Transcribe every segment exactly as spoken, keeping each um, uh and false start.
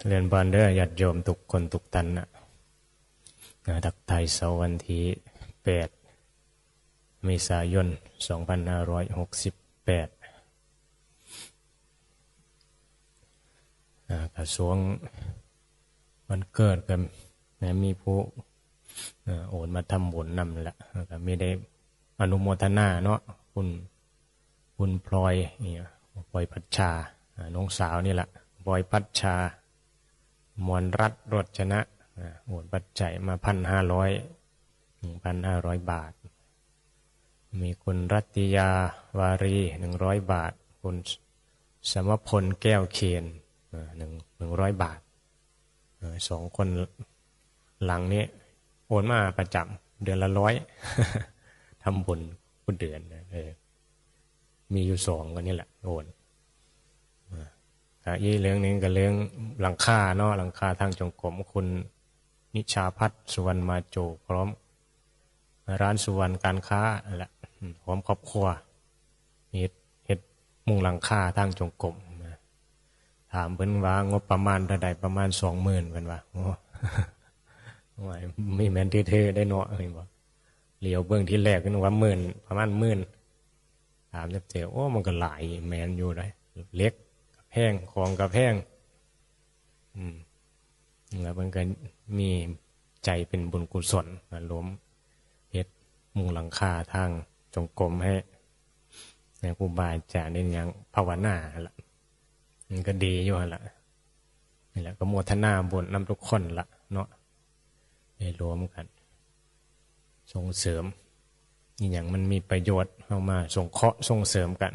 เรียนบานเด้อญาติโยมทุกคนทุกท่านนะนะทักทายเช้าวันที่แปดเมษายนสองพันห้าร้อยหกสิบแปดอ่ากระทรวงวันเกิดกันนะมีผู้อ่าโอนมาทำบุญนำแหละแล้วก็มีได้อนุโมทนาเนาะคุณ คุณพลอยเนี่ยพลอยพัชชาอ่าน้องสาวนี่แหละพลอยพัชชา มรรัตน์โรจนะอ่าโอนปัจจัยมาพันห้าร้อยหนึ่งพันห้าร้อยบาท มีคุณรัตติยาวารีหนึ่งร้อยบาท คุณสมพลแก้วเคนอ่าหนึ่งหนึ่งร้อยบาทเออสองคนหลังนี้โอนมาประจำเดือนละร้อยทำบุญทุกเดือนนะเออ มีอยู่สองคนนี่แหละโอนอ่าอ่าอีกเรื่องหนึ่งก็เรื่องหลังคาเนาะหลังคาทางจงกรมคุณนิชาพัฒน์สุวรรณมาโจพร้อมร้านสุวรรณการค้านั่นแหละอืมพร้อมครอบครัวเฮ็ดเฮ็ดมุงหลังคาทางจงกรมนะถามเพิ่นว่างบประมาณเท่าใดประมาณสองหมื่นเพิ่นว่าโอ้ โอ้ยมีแม่นเท่ๆได้เนาะเห็นบ่เหลียวเบิ่งทีแรกนึกว่าหมื่นประมาณหมื่นถามจักเทื่อโอ้มันก็หลายแม่นอยู่ได้เหล็กก็แพงของก็แพงอืมแล้วมันก็มีใจเป็นบุญกุศลนะรวมเฮ็ดมุงหลังคาทางจงกรมให้ให้ครูบาอาจารย์ได้ยังภาวนาหั่นล่ะมันก็ดีอยู่หั่นล่ะนี่แหละก็โมทนาบุญนำทุกคนละเนาะได้รวมกัน ส่งเสริมอีหยังมันมีประโยชน์เฮามาสงเคราะห์ส่งเสริมกัน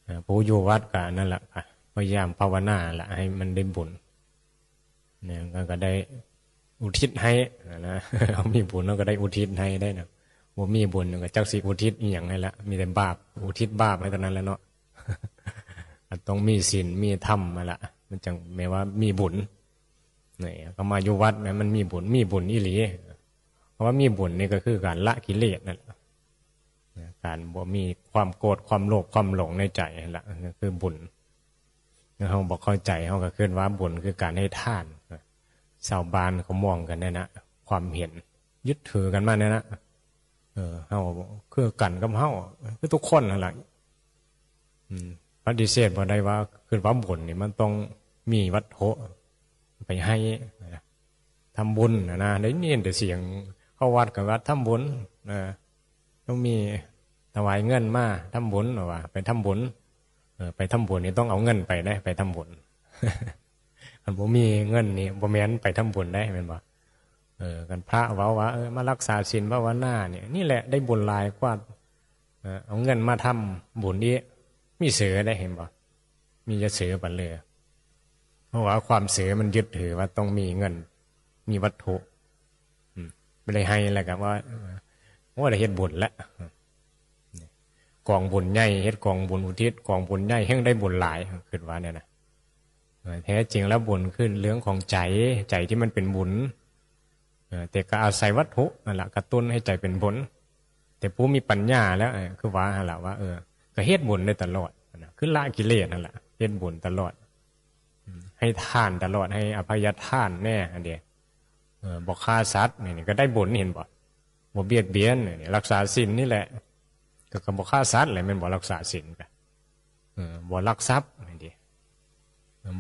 อ่าผู้อยู่วัดก็นั่นแหละค่ะพยายามภาวนาละให้มันได้บุญเนี่ยก็ก็ได้อุทิศให้นะเฮามีบุญเฮาก็ได้อุทิศให้ได้นะบ่มีบุญก็จักสิอุทิศอีหยังให้ละมีแต่บาปอุทิศบาปให้เท่านั้นแหละเนาะ มันต้องมีศีลมีธรรมมาละมันจั่งแม่นว่ามีบุญนี่ก็มาอยู่วัดนะมันมีบุญมีบุญอีหลีเพราะว่ามีบุญนี่ก็คือการละกิเลสนั่นแหละนะการบ่มีความโกรธความโลภความหลงในใจนั่นละนั่นคือบุญเฮาบ่เข้าใจเฮาก็คิดว่าบุญคือการให้ทานชาวบ้านเขามองกันเนี่ยนะความเห็นยึดถือกันมาเนี่ยนะเออเฮาคือกันกับเฮาคือทุกคนนั่นแหละ อืมปฏิเสธบ่ได้ว่าคือว่าบุญนี่มันต้องมีวัตถุไปให้นะทำบุญนะนะได้ยินแต่เสียงเข้าวัดกับวัดทำบุญนะต้องมีถวายเงินมาทำบุญว่าไปทำบุญเออไปทำบุญนี่ต้องเอาเงินไปนะไปทำบุญอันบ่มีเงินนี่บ่แม่นไปทำบุญได้แม่นบ่เออกันพระเว้าว่าเออมารักษาศีลภาวนาเนี่ยนี่แหละได้บุญหลายกว่าเออเอาเงินมาทำบุญอีก มีเสือได้เห็นบ่มีจะเสือปันเลยเพราะว่าความเสือมันยึดถือว่าต้องมีเงิน มีวัตถุอืมไม่ได้ให้แล้วก็ว่าโอ้ได้เฮ็ดบุญแล้วกองบุญใหญ่เฮ็ดกองบุญอุทิศกองบุญใหญ่แห่งได้บุญหลายคิดว่าเนี่ยนะแท้จริงแล้วบุญคือเรื่องของใจใจที่มันเป็นบุญเออแต่ก็อาศัยวัตถุนั่นแหละกระตุ้นให้ใจเป็นบุญแต่ผู้มีปัญญาแล้วเออคือว่าหั่นละว่าเออก็เฮ็ดบุญได้ตลอดนะคือละกิเลสนั่นแหละเฮ็ดบุญตลอดอืมให้ทานตลอดให้อภัยทานแน่อันเดียวเออบ่ฆ่าสัตว์นี่นี่ก็ได้บุญเห็นบ่บ่เบียดเบียนนี่รักษาศีลนี่แหละก็ก็บ่ฆ่าสัตว์แหละแม่นบ่รักษาศีลก็เออบ่ลักทรัพย์นี่ดิ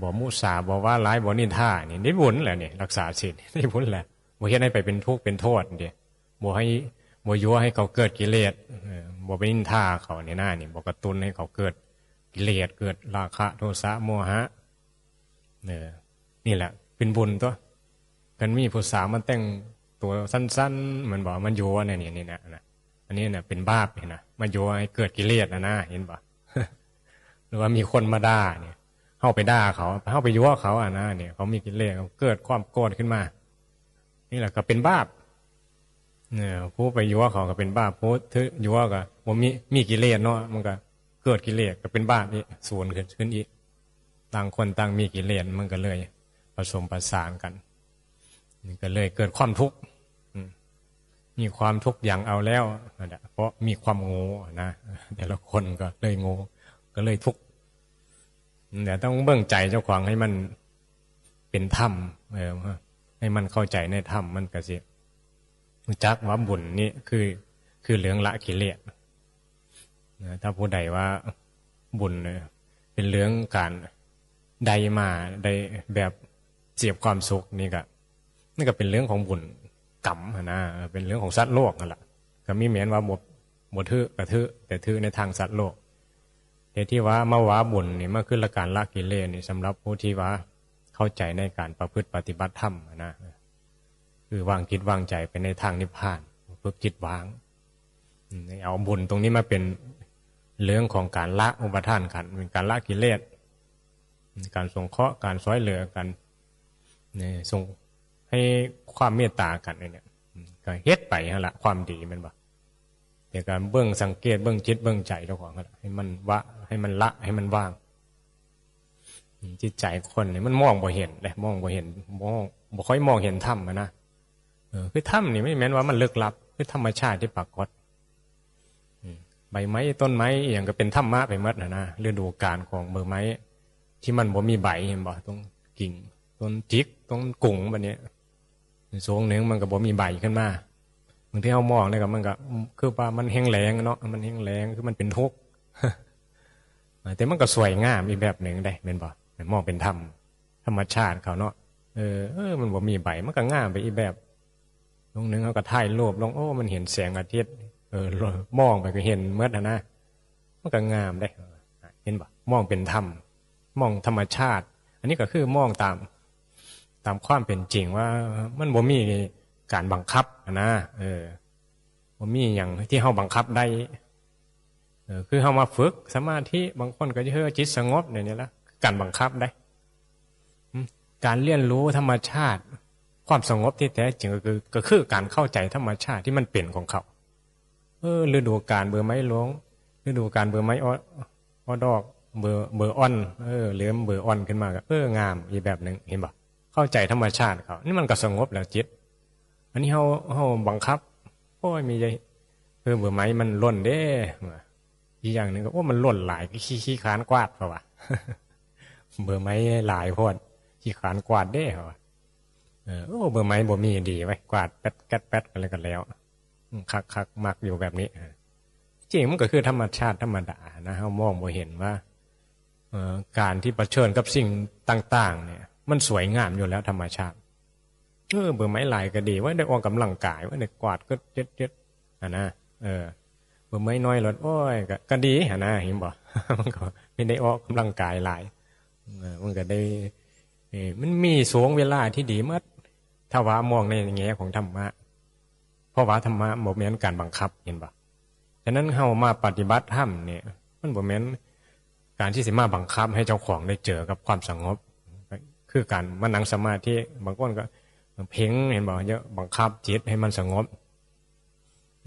บ่มุสาบ่ว่าร้ายบ่นินทานี่ได้บุญแล้วนี่รักษาศีลได้บุญแล้วบ่เฮ็ดให้ไปเป็นทุกข์เป็นโทษนี่ดิ บ่ให้บ่ยั่วให้เขาเกิดกิเลสเออบ่ไปนินทาเขาเนี่ยนะนี่บ่กระตุ้นให้เขาเกิดกิเลสเกิดราคะโทสะโมหะเออนี่แหละเป็นบุญตัวกันมีผู้สาวมาแต่งตัวสั้นๆเหมือนบอกมันยั่วเนี่ยนี่นี่นะนะอันนี้เนี่ยเป็นบาปเห็นนะมายั่วให้เกิดกิเลสนะนะเห็นปะ หรือว่ามีคนมาด่าเนี่ยเฮาไปด่าเขาเฮาไปยั่วเขาอ่ะนะเนี่ยเขามีกิเลสเกิดความโกรธขึ้นมา นี่แหละก็เป็นบาปเนี่ยผู้ไปยั่วเขาก็เป็นบาปผู้ถือยั่วก็บ่มีมีกิเลสเนาะมันก็เกิดกิเลสก็เป็นบาปอีกสูนขึ้นขึ้นอีกต่างคนต่างมีกิเลสมันก็เลยผสมประสานกันนี่ก็เลยเกิดความทุกข์อืมมีความทุกข์อย่างเอาแล้วนั่นแหละเพราะมีความโง่นะแต่ละคนก็เลยโง่ก็เลยทุกข์ แต่ต้องเบิ่งใจเจ้าของให้มันเป็นธรรม เออ ให้มันเข้าใจในธรรม มันก็สิรู้จักว่าบุญนี่คือ คือเรื่องละกิเลสนะ ถ้าผู้ใดว่าบุญเนี่ยเป็นเรื่องการได้มา ได้แบบเสพความสุขนี่ก็ นี่ก็เป็นเรื่องของบุญกรรมหั้นนะ เป็นเรื่องของสัตว์โลกนั่นแหละ ก็มีแม้นว่าบ่ บ่ถือก็ถือ แต่ถือในทางสัตว์โลก แต่ที่ว่ามาว่าบุญนี่มันคือละการละกิเลสนี่ สำหรับผู้ที่ว่าเข้าใจในการประพฤติปฏิบัติธรรมหั้นนะ คือวางจิตวางใจไปในทางนิพพาน ฝึกจิตวาง อืม เอาบุญตรงนี้มาเป็นเรื่องของการละอุปาทานขันธ์ เป็นการละกิเลส การสงเคราะห์ การช่วยเหลือกัน เนี่ย ส่งให้ความเมตตากันเนี่ย อืม ก็เฮ็ดไปหั่นละ ความดีแม่นบ่ แต่การเบิ่งสังเกต เบิ่งจิตเบิ่งใจเจ้าของหั่นละ ให้มันวะ ให้มันละ ให้มันวาง อืม จิตใจคนนี่มันมองบ่เห็นเด้ มองบ่เห็น มอง บ่ค่อยมองเห็นธรรมหั้นนะ เออ คือธรรมนี่ไม่แม่นว่ามันลึกลับ คือธรรมชาติที่ปรากฏ อืม ใบไม้ต้นไม้อหย่างก็เป็นธรรมะไปหมดหั้นนะ ฤดูกาลของใบไม้ที่มันบ่มีใบ เห็นบ่ ต้นกิ่ง ต้นจิก ต้นกุง บัดนี้ ช่วงหนึ่งมันก็บ่มีใบขึ้นมา บางทีเฮามองแล้วก็มันก็ คือว่ามันแห้งแล้งเนาะ มันแห้งแล้ง คือมันเป็นทุกข์ แต่มันก็สวยงามอีกแบบหนึ่งเด้ แม่นบ่ มองเป็นธรรม ธรรมชาติเขาเนาะ เออ เออ มันบ่มีใบ มันก็งามไปอีกแบบ ลงหนึ่งเขาก็ถ่ายรูปลง โอ้ มันเห็นแสงอาทิตย์ เออ มองไปก็เห็นหมดหั้นนะ มันก็งามเด้ เห็นบ่ มองเป็นธรรม มองธรรมชาติ อันนี้ก็คือมองตาม ตามความเป็นจริงว่ามันบ่มีการบังคับหั้นนะ เออ บ่มีหยังที่เฮาบังคับได้ เออ คือเฮามาฝึกสมาธิ บางคนก็จะเฮ็ดจิตสงบเนี่ย นี่ละ การบังคับได้ อืม การเรียนรู้ธรรมชาติ ความสงบที่แท้จริงก็คือ ก็คือการเข้าใจธรรมชาติที่มันเป็นของเขา เออ ฤดูกาลใบไม้ร่วง ฤดูกาลใบไม้ออ ออดอก เบอร์ เบอร์อ่อน เออ เริ่มเบอร์อ่อนขึ้นมาก็ เออ งามอีกแบบหนึ่ง เห็นบ่ เข้าใจธรรมชาติเขา นี่มันก็สงบแล้วจิต อันนี้เฮา เฮาบังคับ โอ้ย มีใหญ่ เออ เบอร์ไม้มันหล่นเด้ อีกอย่างหนึ่งก็ โอ้ มันหล่นหลาย ขี้ ขี้คร้านกวาด เขาว่า เบอร์ไม้หลายโพด ขี้คร้านกวาดเด้ เขาว่า เออ โอ้ เบอร์ไม้บ่มีดีไว้ย กวาดแป๊ดแก๊ดแป๊ดกันเลยกันแล้ว อืม คักคัก มักอยู่แบบนี้ เออ จริงมันก็คือธรรมชาติธรรมดานะ เฮามองบ่เห็นว่า เอ่อ การที่เผชิญกับสิ่งต่างๆ เนี่ย มันสวยงามอยู่แล้วธรรมชาติ เออ เบอร์ไม้หลายก็ดี ว่าได้ออกกำลังกาย ว่าได้กวาดก็เจ็ดเจ็ด อ่ะนะ เออ เบอร์ไม้น้อยลด โอ้ย ก็ ก็ดีหั้นนะ เห็นบ่ มันก็ไม่ได้ออกกำลังกายหลาย เออ มันก็ได้ เออ มันมีช่วงเวลาที่ดีหมด ถ้าว่ามองในแง่ของธรรมะ เพราะว่าธรรมะบ่แม่นการบังคับ เห็นบ่ ฉะนั้นเฮามาปฏิบัติธรรมเนี่ย มันบ่แม่นการที่สิมาบังคับให้เจ้าของได้เจอกับความสงบ คือการมานั่งสมาธิ บางคนก็เพ่ง เห็นบ่ เยอะ บังคับจิตให้มันสงบ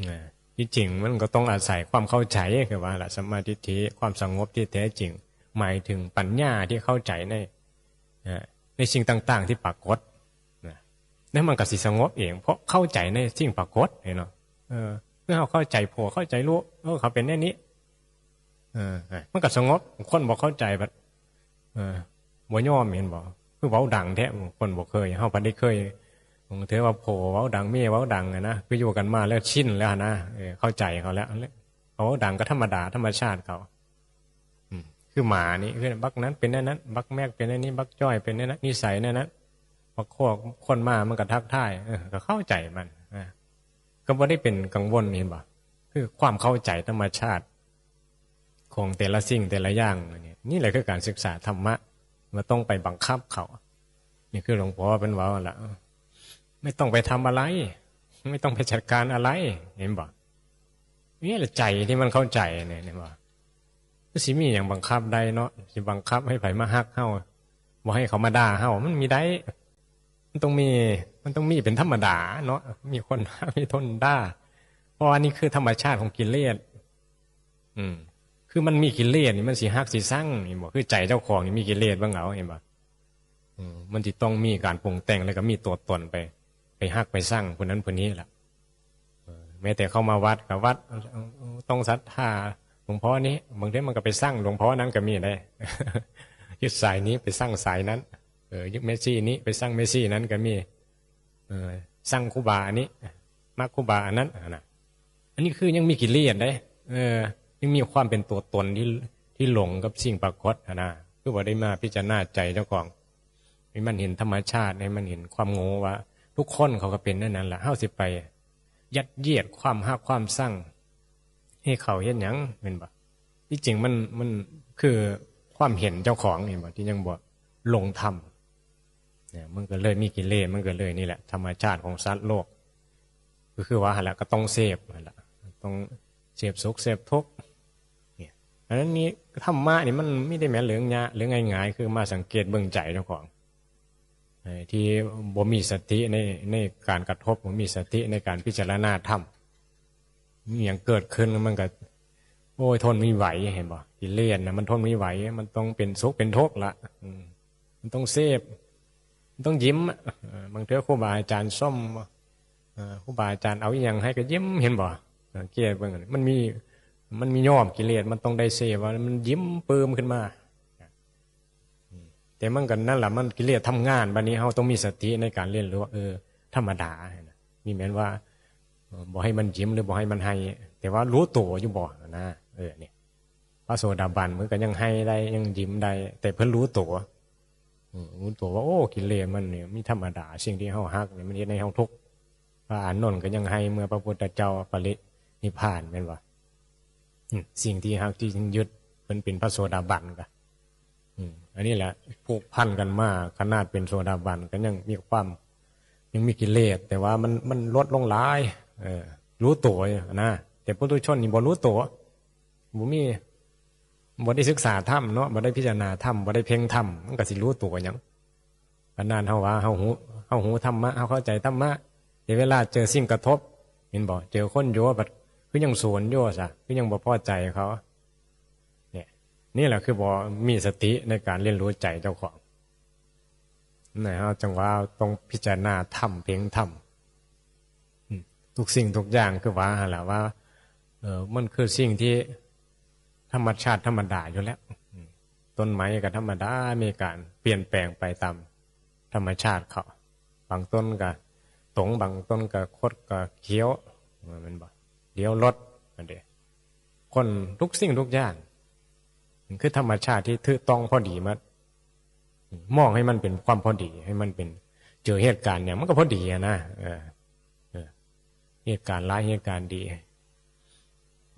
นะ ที่จริงมันก็ต้องอาศัยความเข้าใจ คือว่าละสัมมาทิฏฐิ ความสงบที่แท้จริง หมายถึงปัญญาที่เข้าใจใน นะ ในสิ่งต่างๆ ที่ปรากฏ นะ แล้วมันก็สิสงบเอง เพราะเข้าใจในสิ่งปรากฏ เห็นเนาะ เออ เมื่อเราเข้าใจโพธิ์เข้าใจรู้ เออ เขาเป็นแนวนี้ เออ มันก็สงบ คนบ่เข้าใจบัด เออ บ่ยอม เห็นบ่ คือเว้าดังแท้ คนบ่เคย เฮาพันได้เคย บางเทื่อว่าโพธิ์เว้าดัง เมียเว้าดังอะนะ คืออยู่กันมาแล้วชินแล้วนะ เออ เข้าใจเขาแล้ว เขาเว้าดังก็ธรรมดา ธรรมชาติเขา อืม คือหมานี่ คือบักนั้นเป็นแนวนั้น บักแม็กเป็นแนวนี้ บักจ้อยเป็นแนวนั้น นิสัยแนวนั้น บักโคกคนมามันก็ทักทาย เออ ก็เข้าใจมัน อ่า ก็บ่ได้เป็นกังวล เห็นบ่ คือความเข้าใจธรรมชาติของแต่ละสิ่งแต่ละอย่างเนี่ย นี่แหละคือการศึกษาธรรมะ บ่ต้องไปบังคับเขา นี่คือหลวงพ่อเพิ่นเว้าหั่นล่ะ ไม่ต้องไปทำอะไร ไม่ต้องไปจัดการอะไร เห็นบ่ นี่แหละใจที่มันเข้าใจเนี่ย เห็นบ่ มันสิมีหยังบังคับได้เนาะ สิบังคับให้ไผมาฮักเฮา บ่ให้เขามาด่าเฮา มันมีได้ มันต้องมี มันต้องมีเป็นธรรมดาเนาะ มีคนฮัก มีคนด่า เพราะว่านี่คือธรรมชาติของกิเลส อืม คือมันมีกิเลสนี่มันสิฮักสิซัง เห็นบ่ คือใจเจ้าของนี่มีกิเลสเบิ่งเอา เห็นบ่ อืม มันสิต้องมีการปรุงแต่ง แล้วก็มีตัวตนไป ไปฮักไปซังผู้นั้นผู้นี้ล่ะ เออ แม้แต่เข้ามาวัดก็วัด เออ ต้องศรัทธาหลวงพ่อนี้ บางทีมันก็ไปซังหลวงพ่อนั้นก็มีได้ ยึดสายนี้ไปสร้างสายนั้น เออ ยึดเมสซี่นี้ไปสร้างเมสซี่นั้นก็มี เออ สร้างครูบาอันนี้ มักครูบาอันนั้น อ่ะนะ อันนี้คือยังมีกิเลสเด้ เออ ยังมีความเป็นตัวตนที่ที่หลงกับสิ่งปรากฏ อ่ะนะ คือว่าได้มาพิจารณาใจเจ้าของ ให้มันเห็นธรรมชาติ ให้มันเห็นความโง่ว่า ทุกคนเขาก็เป็นนั่นนั่นแหละ เฮาสิไปยัดเยียดความฮักความซัง ให้เขาเฮ็ดหยังแม่นบ่ ที่จริงมันมันคือความเห็นเจ้าของเห็นบ่ ที่ยังบ่ลงธรรม เนี่ย มันก็เลยมีกิเลส มันก็เลยนี่แหละ ธรรมชาติของสัตว์โลก ก็คือว่าหั่นละก็ต้องเสพหั่นละ ต้องเสพสุขเสพทุกข์ เนี่ย อันนั้นนี่ธรรมะนี่มันไม่ได้แม้เรื่องยากเรื่องง่ายๆ คือมาสังเกตเบิ่งใจเจ้าของ เอ่อ ที่บ่มีสติในในการกระทบ บ่มีสติในการพิจารณาธรรม มีหยังเกิดขึ้นมันก็ โอ้ย ทนไม่ไหว เห็นบ่ กิเลสนะมันทนไม่ไหว มันต้องเป็นสุขเป็นทุกข์ละ อืม มันต้องเสพ มันต้องยิ้มอะ เอ่อ บางเทื่อครูบาอาจารย์ชม เอ่อ ครูบาอาจารย์เอาอิหยังให้ก็ยิ้ม เห็นบ่ สังเกตเบิ่ง มันมี มันมีย้อมกิเลส มันต้องได้เสพ ว่ามันยิ้มปลื้มขึ้นมา แต่มันก็นั่นล่ะ มันกิเลสทำงาน บัดนี้เฮาต้องมีสติในการเรียนรู้ว่า เออ ธรรมดา มีแม่นว่า เอ่อ บ่ให้มันยิ้มหรือบ่ให้มันไห้ แต่ว่ารู้ตัวอยู่บ่นะ เออ เนี่ย พระโสดาบันเพิ่นก็ยังไห้ได้ ยังยิ้มได้ แต่เพิ่นรู้ตัว อืม รู้ตัวว่า โอ้ กิเลสมันเนี่ยมีธรรมดา สิ่งที่เฮาฮักเนี่ยมันเฮ็ดให้เฮาทุกข์ พระอานนท์ก็ยังไห้เมื่อพระพุทธเจ้าปรินิพพานแม่นบ่ อืม สิ่งที่ฮักที่ยึด เพิ่นเป็นพระโสดาบันก็ อืม อันนี้แหละผูกพันกันมา ขนาดเป็นโสดาบันก็ยังมีความ ยังมีกิเลส แต่ว่ามัน มันลดลงหลาย เออ รู้ตัวอยู่นะ แต่ปุถุชนนี่บ่รู้ตัว บ่มี บ่ได้ศึกษาธรรมเนาะ บ่ได้พิจารณาธรรม บ่ได้เพ่งธรรม มันก็สิรู้ตัวหยัง ขนาดเฮาว่าเฮาฮู้ เฮาฮู้ธรรมะ เฮาเข้าใจธรรมะ แต่เวลาเจอสิ่งกระทบ เห็นบ่ เจอคนโยบัดคือยังสวนโยซะ คือยังบ่พอใจเขา เนี่ย นี่แหละคือบ่มีสติในการเรียนรู้ใจเจ้าของ นะ เฮาจังว่าต้องพิจารณาธรรม เพ่งธรรม อืม ทุกสิ่งทุกอย่างคือว่าหั่นล่ะว่า เออ มันคือสิ่งที่ธรรมชาติธรรมดาอยู่แล้ว อืม ต้นไม้ก็ธรรมดา มีการเปลี่ยนแปลงไปตามธรรมชาติเขา บางต้นก็ตรง บางต้นก็คดก็เคี้ยว แม่นบ่ เดี๋ยวลด นั่นเด้ คน ทุกสิ่งทุกอย่าง มันคือธรรมชาติที่ถูกต้องพอดีหมด มองให้มันเป็นความพอดี ให้มันเป็น เจอเหตุการณ์หยังมันก็พอดีอะนะ เออ เออ เหตุการณ์ร้าย เหตุการณ์ดี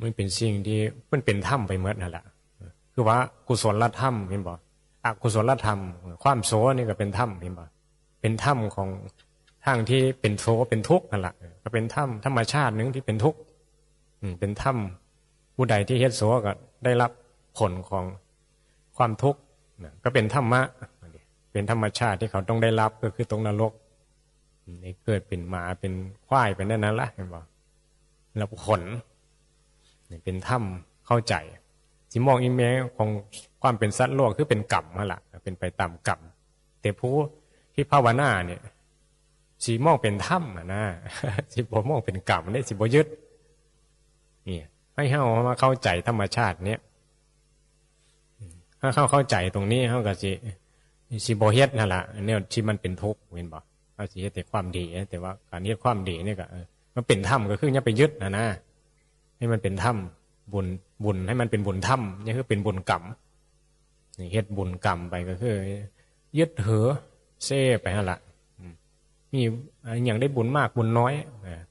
มันเป็นสิ่งที่มันเป็นธรรมไปหมดนั่นแหละ คือว่ากุศลธรรม เห็นบ่ อกุศลธรรม ความโศกนี่ก็เป็นธรรม เห็นบ่ เป็นธรรมของทางที่เป็นโศกเป็นทุกข์นั่นแหละ ก็เป็นธรรมธรรมชาติหนึ่งที่เป็นทุกข์ อืม เป็นธรรม ผู้ใดที่เฮ็ดโศกก็ได้รับผลของความทุกข์นะ ก็เป็นธรรมะ เป็นธรรมชาติที่เขาต้องได้รับ ก็คือตกนรก อืม ได้เกิดเป็นหมาเป็นควายเป็นนั่นนั่นละ เห็นบ่ รับผล นี่เป็นธรรม เข้าใจ สิมองอีแม่ของความเป็นสัตว์โลกคือเป็นกรรมหั่นล่ะ เป็นไปตามกรรม แต่ผู้ที่ภาวนาเนี่ย สิมองเป็นธรรมอะนะ สิบ่มองเป็นกรรมเด้ สิบ่ยึด นี่ ให้เฮามาเข้าใจธรรมชาติเนี่ย ถ้าเฮาเข้าใจตรงนี้ เฮาก็สิ สิบ่เฮ็ดหั่นล่ะ แนวที่มันเป็นทุกข์ แม่นบ่ เฮาสิเฮ็ดแต่ความดี แต่ว่าการเฮ็ดความดีนี่ก็ เออ มันเป็นธรรมก็คืออย่าไปยึดหั่นนะ ให้มันเป็นธรรม บุญ บุญให้มันเป็นบุญธรรม อย่าคือเป็นบุญกรรม นี่เฮ็ดบุญกรรมไปก็คือ ยึดถือเสพไปหั่นล่ะ อืม มีอะหยังได้บุญมากบุญน้อย อ่า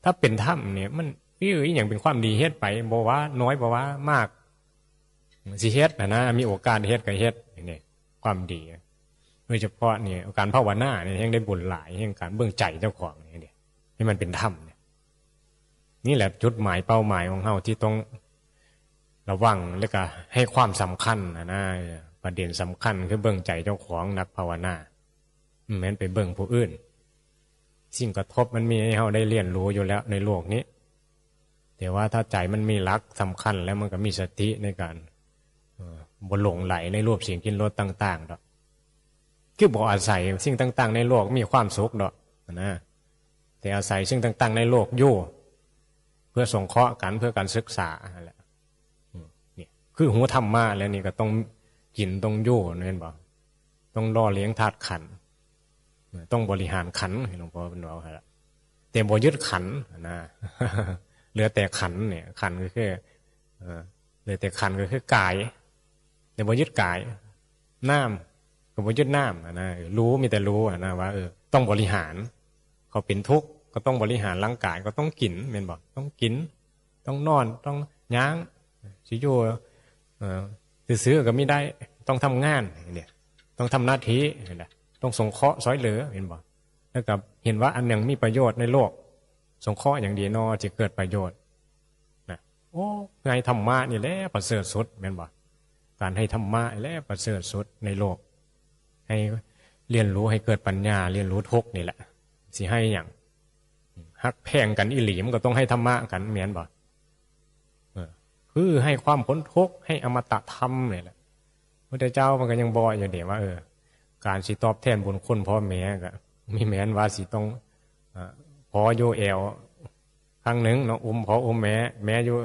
ถ้าเป็นธรรมเนี่ย มันมีอะหยังเป็นความดีเฮ็ดไป บ่ว่าน้อยบ่ว่ามาก สิเฮ็ดหั่นนะ มีโอกาสเฮ็ดก็เฮ็ด นี่ ความดี โดยเฉพาะนี่ การภาวนานี่แฮ่งได้บุญหลาย แฮ่งการเบิ่งใจเจ้าของนี่เด้ ให้มันเป็นธรรมเนี่ย นี่แหละจุดหมายเป้าหมายของเฮาที่ต้องระวัง แล้วก็ให้ความสำคัญหั่นนะ ประเด็นสำคัญคือเบิ่งใจเจ้าของ นักภาวนา อืม แม่นไปเบิ่งผู้อื่น สิ่งกระทบมันมีให้เฮาได้เรียนรู้อยู่แล้วในโลกนี้ แต่ว่าถ้าใจมันมีหลักสำคัญแล้วมันก็มีสติในการ เอ่อ บ่หลงไหลในรูปเสียงกลิ่นรสต่างๆ ดอก คือบ่อาศัยสิ่งต่างๆ ในโลกมีความสุขดอกนะ แต่อาศัยสิ่งต่างๆ ในโลกอยู่ เพื่อสงเคราะห์กัน เพื่อการศึกษานั่นแหละ อืม นี่คือฮู้ธรรมะแล้วนี่ก็ต้อง กินต้องอยู่ แม่นบ่ ต้องหล่อเลี้ยงธาตุขันธ์ ต้องบริหารขันธ์ หลวงพ่อเพิ่นเว้าหั่นล่ะ แต่บ่ยึดขันธ์นะ เหลือแต่ขันธ์เนี่ย ขันธ์ก็คือ เอ่อ เหลือแต่ขันธ์ก็คือกาย แต่บ่ยึดกาย นามก็บ่ยึดนามอะนะ เออ รู้ มีแต่รู้อะนะ ว่า เออ ต้องบริหาร เขาเป็นทุกข์ ก็ต้องบริหารร่างกาย ก็ต้องกิน แม่นบ่ ต้องกิน ต้องนอน ต้องย่าง สิอยู่ เอ่อ ซื่อๆก็มีได้ ต้องทำงานเนี่ย ต้องทำหน้าที่เนี่ย ต้องสงเคราะห์ซอยเหลือ เห็นบ่ แล้วก็เห็นว่าอันหยังมีประโยชน์ในโลก สงเคราะห์อย่างดีเนาะ สิเกิดประโยชน์นะ โอ้ ให้ธรรมะนี่แหละประเสริฐสุด แม่นบ่ การให้ธรรมะนี่แหละประเสริฐสุดในโลก ให้เรียนรู้ให้เกิดปัญญา เรียนรู้ทุกข์นี่แหละ สิให้หยัง ฮักแพงกันอีหลี มันก็ต้องให้ธรรมะกัน แม่นบ่ เออ คือให้ความพ้นทุกข์ ให้อมตะธรรมนี่แหละ พุทธเจ้ามันก็ยังบอกอยู่เด้ว่า เออ การสิตอบแทนบุญคุณพ่อแม่ก็ มีแม่นว่าสิต้อง อ่า ขออยู่แอวข้างหนึ่งเนาะ อุ้มพ่ออุ้มแม่ แม่อยู่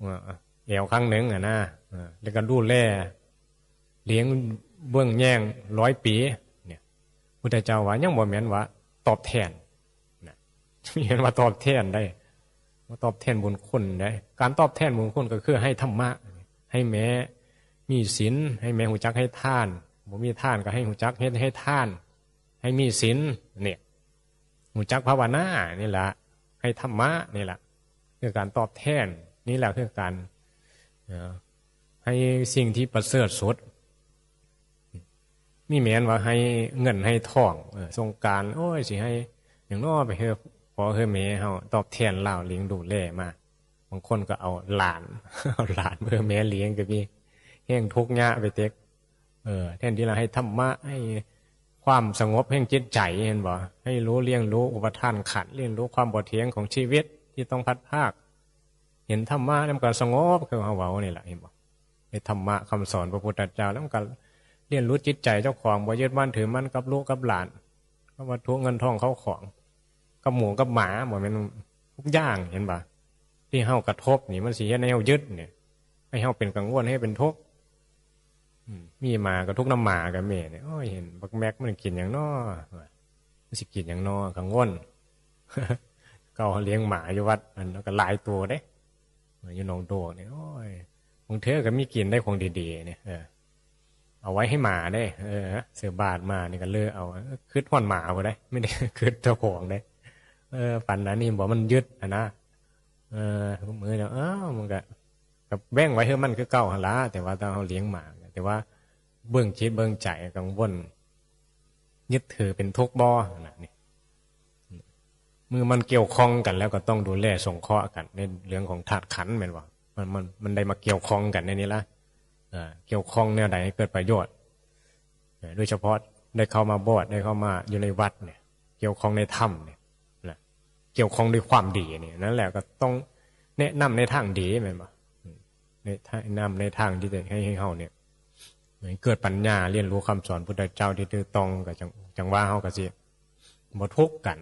อ่า แอวข้างหนึ่งอะนะ อ่า แล้วก็ดูแล เลี้ยงเบิ่งแยงร้อยปี เนี่ย พุทธเจ้าว่ายังบ่แม่นว่าตอบแทนนะ เห็นว่าตอบแทนได้ ว่าตอบแทนบุญคุณได้ การตอบแทนบุญคุณก็คือให้ธรรมะ ให้แม่มีศีล ให้แม่ฮู้จักให้ทาน บ่มีทานก็ให้ฮู้จักเฮ็ดให้ทาน ให้มีศีล เนี่ย ฮู้จักภาวนานี่ล่ะ ให้ธรรมะนี่ล่ะ คือการตอบแทน นี่แหละคือการ เอ่อ ให้สิ่งที่ประเสริฐสุด มีแม่นว่าให้เงินให้ทอง เออ สงกรานต์ โอ้ย สิให้หยังน้อไปให้พ่อให้แม่เฮาตอบแทนลาวเลี้ยงดูแลมา บางคนก็เอาหลาน เอาหลานไปให้แม่เลี้ยงก็มี แฮงทุกข์ยากไปเต๊ก เออ แทนที่จะให้ธรรมะ ให้ความสงบแห่งจิตใจ เห็นบ่ ให้รู้เลี้ยงรู้อุปาทานขันธ์ เลี้ยงรู้ความบ่เที่ยงของชีวิตที่ต้องพลัดพราก เห็นธรรมะแล้วมันก็สงบ คือเฮาเว้านี่แหละ เห็นบ่ ในธรรมะคำสอนพระพุทธเจ้า แล้วมันก็เรียนรู้จิตใจเจ้าของ บ่ยึดมั่นถือมั่นกับลูกกับหลาน กับวัตถุเงินทองเข้าของ กับหมูกับหมา บ่แม่นทุกอย่าง เห็นบ่ ที่เฮากระทบนี่ มันสิเฮ็ดให้เฮายึดเนี่ย ให้เฮาเป็นกังวล ให้เป็นทุกข์ อืม มีหมาก็ทุกข์นำหมากับแม่เนี่ย โอ้ย เห็นบักแม็กมันกินหยังน้อ ว่า มันสิกินหยังน้อ กังวล เก่าเลี้ยงหมาอยู่วัด อันนั้นก็หลายตัวเด้ อยู่หนองโดกเนี่ย โอ้ย บางเทื่อก็มีกินได้ของดีๆเนี่ย เออ เอาไว้ให้หมาเด้ เออ ซื้อบาตรมานี่ก็เลยเอา เออ คิดฮอดหมาพุ้นเด้ ไม่ได้คิดเจ้าของเด้ เออ ปานนั้นนี่บ่ มันยึดอะนะ เออ มื้อเดียว อ้าว มันก็ ก็แบ่งไว้ให้มันคือเก่าหั่นล่ะ แต่ว่าถ้าเฮาเลี้ยงหมา แต่ว่าเบิ่งจิตเบิ่งใจกังวล ยึดถือเป็นทุกข์บ่ นะ นี่ เมื่อมันเกี่ยวข้องกันแล้วก็ต้องดูแลสงเคราะห์กัน ในเรื่องของธาตุขันธ์ แม่นบ่ มัน มัน มันได้มาเกี่ยวข้องกันในนี้ละ เอ่อ เกี่ยวข้องแนวใดให้เกิดประโยชน์ เอ่อ โดยเฉพาะได้เข้ามาโบสถ์ ได้เข้ามาอยู่ในวัดเนี่ย เกี่ยวข้องในธรรมเนี่ย นะ เกี่ยวข้องด้วยความดีเนี่ย นั่นแหละก็ต้องแนะนำในทางดี แม่นบ่ ในทาง แนะนำในทางที่จะให้ ให้เฮาเนี่ย ให้เกิดปัญญา เรียนรู้คำสอนพุทธเจ้าที่ถูกต้อง ก็จั่ง จั่งว่าเฮาก็สิบ่ทุกข์กัน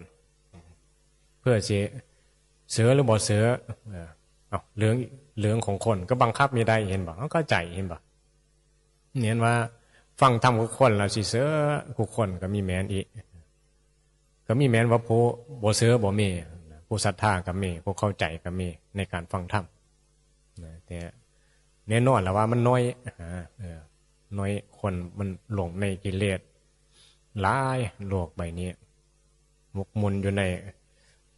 เพื่อสิเสือหรือบ่เสือ เออ เอา เรื่อง เรื่องของคนก็บังคับไม่ได้ เห็นบ่ เฮาเข้าใจ เห็นบ่ เห็นว่าฟังธรรมคู่คนแล้วสิเสือคู่คนก็มีแม่นอีก ก็มีแม่นว่าผู้บ่เสือบ่มี ผู้ศรัทธาก็มี ผู้เข้าใจก็มีในการฟังธรรม นะ แต่แน่นอนแล้วว่ามันน้อย อ่า เออ น้อยคนมันหลงในกิเลสหลาย โลกใบนี้ หมกมุ่นอยู่ใน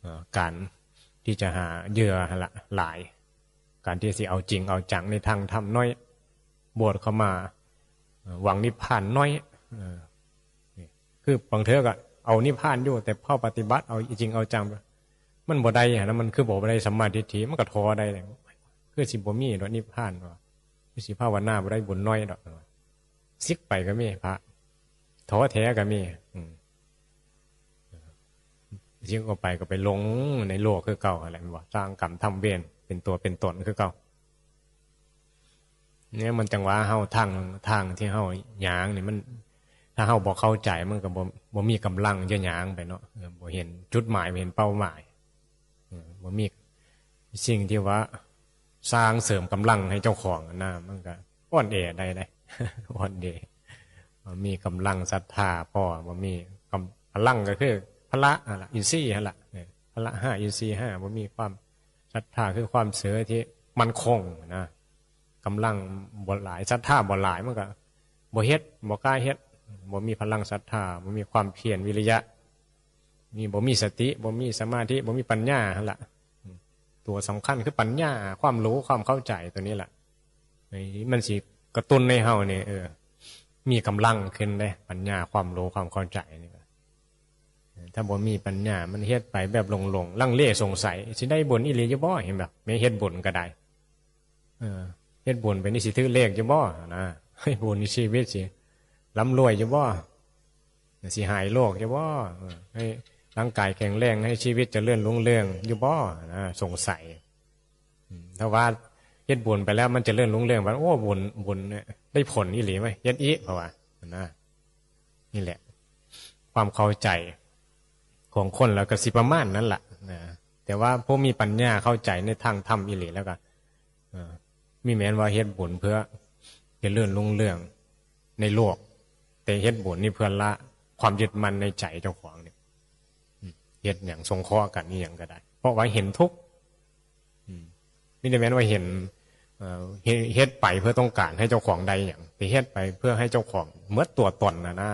เอ่อ การที่จะหาเหยื่อหั่นละหลาย การที่สิเอาจริงเอาจังในทางธรรมน้อย บวชเข้ามา เอ่อ หวังนิพพานน้อย เออ นี่ คือบางเทื่อก็เอานิพพานอยู่ แต่พอปฏิบัติเอาจริงเอาจัง มันบ่ได้หั่นนะ มันคือบ่ได้สัมมาทิฏฐิ มันก็ท้อได้เลย คือสิบ่มีดอกนิพพานว่า คือสิภาวนาบ่ได้บุญน้อยดอก ซิกไปก็มีพระ ท้อแท้ก็มี อืม ซิกออกไปก็ไปหลงในโลกคือเก่าหั่นแหละ แม่นบ่ สร้างกรรมทำเวรเป็นตัวเป็นตนคือเก่า เนี่ยมันจั่งว่าเฮาทาง ทางที่เฮาย่างนี่มัน ถ้าเฮาบ่เข้าใจมันก็บ่ บ่มีกำลังจะย่างไปเนาะ เออ บ่เห็นจุดหมาย บ่เห็นเป้าหมาย เออ บ่มีสิ่งที่ว่าสร้างเสริมกำลังให้เจ้าของนะ มันก็อ่อนแอได้เด้ อ่อนเด บ่มีกำลังศรัทธาพอ บ่มีกำ- พลังก็คือพละนั่นล่ะ อินทรีย์นั่นล่ะ เออ พละห้า อินทรีย์ห้า บ่มีความศรัทธา คือความเชื่อที่มั่นคงนะ กำลังบ่หลาย ศรัทธาบ่หลาย มันก็บ่เฮ็ด บ่กล้าเฮ็ด บ่มีพลังศรัทธา บ่มีความเพียรวิริยะ นี่บ่มีสติ บ่มีสมาธิ บ่มีปัญญาหั่นล่ะ ตัวสำคัญคือปัญญา ความรู้ ความเข้าใจตัวนี้ล่ะ ไอ้มันสิกระตุ้นให้เฮาเนี่ย เออ มีกำลังขึ้นเด้ ปัญญา ความรู้ ความเข้าใจนี่ก็ ถ้าบ่มีปัญญา มันเฮ็ดไปแบบหลงๆ ลังเลสงสัย สิได้บุญอีหลีอยู่บ่ เห็นบ่ แม้เฮ็ดบุญก็ได้ เออ เฮ็ดบุญไปนี่สิถืกเลขอยู่บ่นะ ให้บุญนี่ชีวิตสิร่ำรวยอยู่บ่ สิหายโรคอยู่บ่ เออ ให้ร่างกายแข็งแรง ให้ชีวิตเจริญรุ่งเรืองอยู่บ่นะ สงสัย อืม ถ้าว่าเฮ็ดบุญไปแล้วมันเจริญรุ่งเรือง ว่า โอ้ บุญ บุญเนี่ยได้ผลอีหลีเว้ย เฮ็ดอีก เพราะว่านะ นี่แหละ ความเข้าใจของคนแล้วก็สิประมาณนั้นล่ะนะ แต่ว่าผู้มีปัญญาเข้าใจในทางธรรมอีหลีแล้วก็ เอ่อ มีแม่นว่าเฮ็ดบุญเพื่อเจริญรุ่งเรืองในโลก แต่เฮ็ดบุญนี่เพื่อละความยึดมั่นในใจเจ้าของเนี่ย อืม เฮ็ดหยังสงเคราะห์กันนี่หยังก็ได้ เพราะว่าเห็นทุกข์ อืม มีแต่แม่นว่าเห็น เอ่อ เฮ็ด- เฮ็ดไปเพื่อต้องการให้เจ้าของได้หยัง แต่เฮ็ดไปเพื่อให้เจ้าของหมดตัวตนนะนะ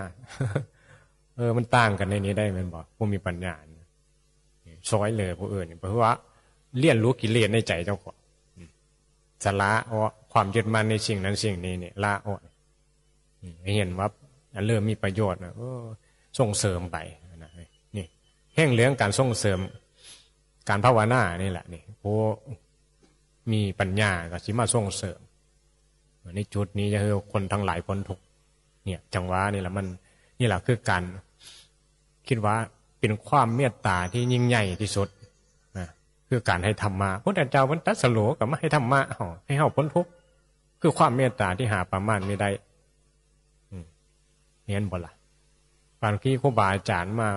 เออ มันต่างกันในนี้ได้แม่นบ่ ผู้มีปัญญาเนี่ย ซอยเหลือผู้อื่นเนี่ย เพราะว่าเรียนรู้กิเลสในใจเจ้าของ อืม สละออก ความยึดมั่นในสิ่งนั้นสิ่งนี้เนี่ย ละออก อืม ให้เห็นว่าอันเริ่มมีประโยชน์นะ เออ ส่งเสริมไปนะ นี่ แห่งเรื่องการส่งเสริม การภาวนานี่แหละ นี่ ผู้มีปัญญาก็สิมาส่งเสริม ในจุดนี้ก็คือคนทั้งหลายพ้นทุกข์ เนี่ย จังหวะนี่แหละมัน นี่แหละคือการ คิดว่าเป็นความเมตตาที่ยิ่งใหญ่ที่สุดนะ คือการให้ธรรมะ พุทธเจ้าเพิ่นตรัสรู้ก็มาให้ธรรมะเฮา ให้เฮาพ้นทุกข์ คือความเมตตาที่หาประมาณไม่ได้ อืม เห็นบ่ล่ะ บางทีครูบาอาจารย์มา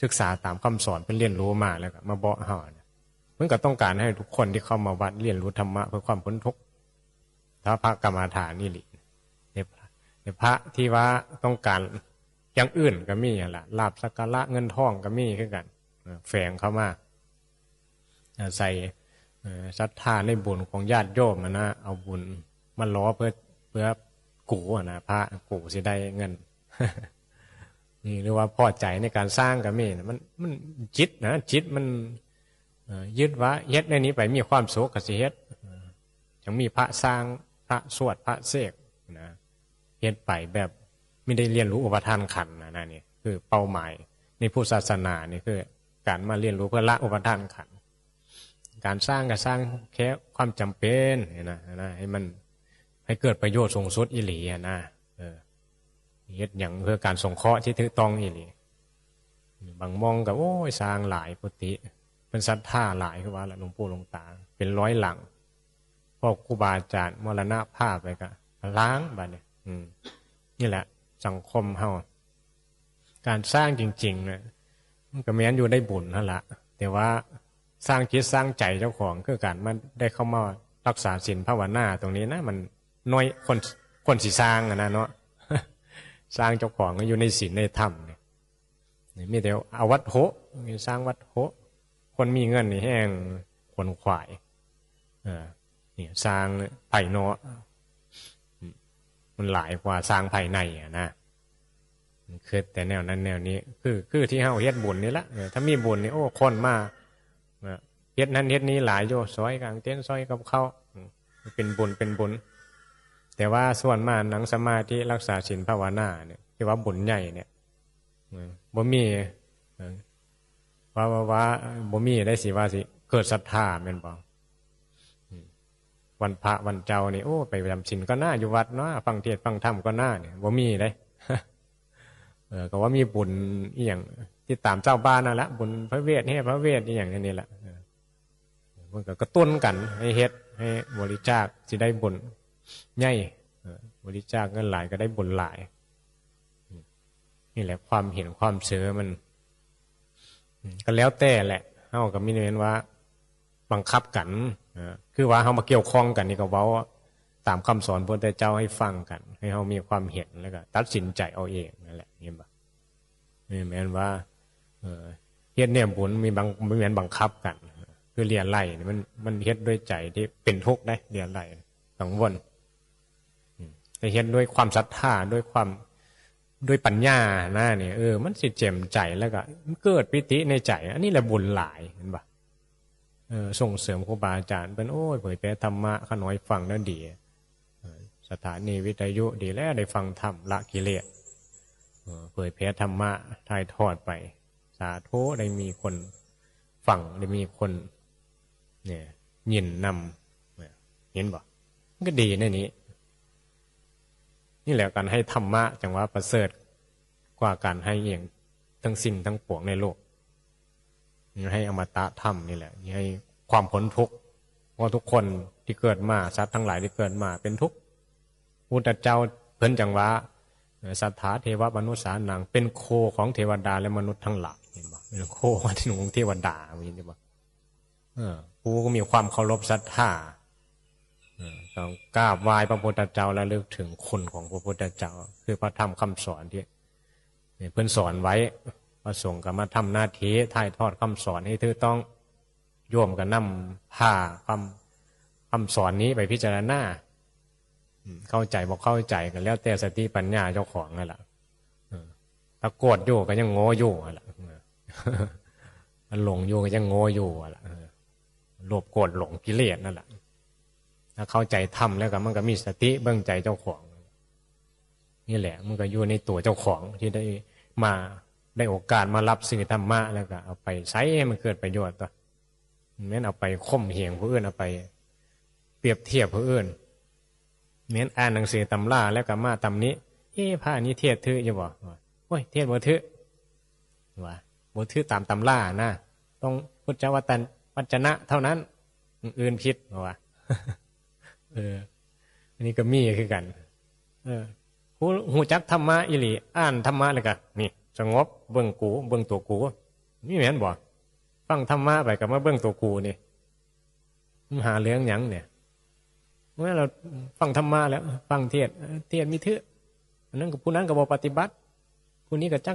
ศึกษาตามคำสอน เพิ่นเรียนรู้มาแล้วก็มาบอกเฮานะ เพิ่นก็ต้องการให้ทุกคนที่เข้ามาวัดเรียนรู้ธรรมะเพื่อความพ้นทุกข์ ถ้าพระกรรมฐานนี่หลี ในพระ ในพระที่ว่าต้องการอย่างอื่นก็มีหั่นล่ะ ลาภสักการะเงินทองก็มีคือกัน เอ่อ แฝงเข้ามา อาศัย เอ่อ ศรัทธาในบุญของญาติโยมอะนะ เอาบุญมาหล่อเพื่อ เพื่อกูอะนะ พระกูสิได้เงิน นี่ หรือว่าพอใจในการสร้างก็มีนะ มัน มันจิตนะ จิตมัน เอ่อ ยึดว่าเฮ็ดในนี้ไปมีความสุขก็สิเฮ็ด เอ่อ ยังมีพระสร้าง พระสวด พระเสกนะ เฮ็ดไปแบบไม่ได้เรียนรู้อุปาทานขันธ์นะ นั่นนี่คือเป้าหมายในพุทธศาสนานี่คือการมาเรียนรู้เพื่อละอุปาทานขันธ์ การสร้างก็สร้างแค่ความจำเป็นนะ นะ ให้มัน ให้เกิดประโยชน์สูงสุดอีหลีอะนะ เออ เฮ็ดหยังเพื่อการสงเคราะห์ที่ถูกต้องอีหลี บางหม่องก็ โอ้ย สร้างหลายกุฏิ เพิ่นศรัทธาหลาย คือว่าละ หลวงปู่หลวงตา เป็นร้อยหลัง พอครูบาอาจารย์มรณภาพไปก็ล้างบัดนี้ อืม นี่แหละ สังคมเฮา การสร้างจริงๆนะ มันก็แม่นอยู่ได้บุญหั่นละ แต่ว่าสร้างจิตสร้างใจเจ้าของ คือการมาได้เข้ามารักษาศีลภาวนาตรงนี้นะ มันน้อย คน คนสิสร้างอะนะเนาะ สร้างเจ้าของอยู่ในศีลในธรรมเนี่ย นี่มีแต่เอาวัตถุ มีสร้างวัตถุ คนมีเงินนี่แฮงขวนขวาย เออ นี่สร้างไผเนาะ อืม มันหลายกว่าสร้างภายในอะนะ มันคือแต่แนวนั้นแนวนี้ คือ คือที่เฮาเฮ็ดบุญนี่ละ เออ ถ้ามีบุญนี่ โอ้ คนมา เออ เฮ็ดนั้นเฮ็ดนี้หลายอยู่ ซอยกางเต็นท์ ซอยกับข้าว อืม เป็นบุญ เป็นบุญ แต่ว่าส่วนมากนั่งสมาธิรักษาศีลภาวนาเนี่ย ที่ว่าบุญใหญ่เนี่ย อืม บ่มี เออ ว่า ว่า ว่า บ่มีได้สิว่าสิเกิดศรัทธาแม่นบ่ อืม วันพระวันเจ้านี่ โอ้ ไปจำศีลก็น่าอยู่วัดเนาะ ฟังเทศน์ฟังธรรมก็น่าเนี่ย บ่มีเด้ เออ ก็ว่ามีบุญอีหยังติดตามชาวบ้านนั่นละ บุญพระเวท แห่พระเวท อีหยังนี่แหละ เออ มันก็กระตุ้นกันให้เฮ็ด ให้บริจาค สิได้บุญใหญ่ เออ บริจาคเงินหลายก็ได้บุญหลาย อืม นี่แหละความเห็นความเชื่อมัน อืม ก็แล้วแต่แหละ เฮาก็มีแม่นว่าบังคับกัน เออ คือว่าเฮามาเกี่ยวข้องกันนี่ก็เว้า ตามคำสอนพระพุทธเจ้าให้ฟังกัน ให้เฮามีความเห็นแล้วก็ตัดสินใจเอาเองนั่นแหละ เห็นบ่? นี่แม่นว่า เออ เฮ็ดแนวบุญมีบัง มีแม่นบังคับกัน คือเลียไล่นี่มัน มันเฮ็ดด้วยใจที่เป็นทุกข์ได้ เลียไล่กังวล อืม แต่เฮ็ดด้วยความศรัทธา ด้วยความ ด้วยปัญญานะนี่ เออ มันสิแจ่มใสแล้วก็เกิดปีติในใจ อันนี้แหละบุญหลาย เห็นบ่? เออ ส่งเสริมครูบาอาจารย์เพิ่น โอ้ย เผยแผ่ธรรมะ ข้าน้อยฟังแล้วดี เออ สถานีวิทยุดีแล้ว ได้ฟังธรรม ละกิเลส เออ เผยแผ่ธรรมะ ถ่ายทอดไป สาธุ ได้มีคนฟัง ได้มีคน เนี่ย ยินนำ เนี่ย เห็นบ่? มันก็ดีในนี้ นี่แหละการให้ธรรมะจั่งว่าประเสริฐกว่าการให้อิหยังทั้งสิ้นทั้งปวงในโลก ให้อมตะธรรมนี่แหละ ให้ความพ้นทุกข์ เพราะทุกคนที่เกิดมา สัตว์ทั้งหลายที่เกิดมาเป็นทุกข์ พุทธเจ้าเพิ่นจั่งว่า เอ่อ สัทธาเทวมนุสสานัง เป็นโคของเทวดาและมนุษย์ทั้งหลาย เห็นบ่? เป็นโคของเทวดา เห็นบ่? เออ ผู้ก็มีความเคารพศรัทธา เออ ต้องกราบไหว้พระพุทธเจ้า ระลึกถึงคุณของพระพุทธเจ้า คือพระธรรมคำสอนที่เพิ่นสอนไว้ พระสงฆ์ก็มาทำหน้าที่ถ่ายทอดคำสอนให้ถูกต้อง โยมก็นำพาคำ คำสอนนี้ไปพิจารณา อืม เข้าใจบ่เข้าใจก็แล้วแต่สติปัญญาเจ้าของนั่นแหละ เออ ถ้าโกรธอยู่ก็ยังโง่อยู่นั่นแหละ เออ ถ้าหลงอยู่ก็ยังโง่อยู่นั่นแหละ เออ โลภโกรธหลงกิเลสนั่นแหละ ถ้าเข้าใจธรรมแล้วก็มันก็มีสติเบิ่งใจเจ้าของ นี่แหละ มันก็อยู่ในตัวเจ้าของที่ได้มา ได้โอกาสมารับสื่อธรรมะ แล้วก็เอาไปใช้ให้มันเกิดประโยชน์ตั๊ว แม่นเอาไปข่มเหงผู้อื่น เอาไปเปรียบเทียบผู้อื่น แม่นอ่านหนังสือตำราแล้วก็มาตำหนิ เอ๊ะ พระนี่เทศน์ถืกอยู่บ่? โอ้ย เทศน์บ่ถืก ว่า บ่ถืกตามตำรานะ ต้องพุทธวจนะเท่านั้น อื่นผิด ว่า เออ อันนี้ก็มีคือกัน เออ ฮู้ ฮู้จักธรรมะอีหลี อ่านธรรมะแล้วก็ นี่ สงบ เบิ่งกู เบิ่งตัวกู นี่แม่นบ่? ฟังธรรมะไปก็มาเบิ่งตัวกูนี่ มึงหาเรื่องหยังเนี่ย เมื่อเราฟังธรรมะแล้ว ฟังเทศน์ เออ เทศน์มีถืก อันนั้นก็ ผู้นั้นก็บ่ปฏิบัติ ผู้นี้ก็จัก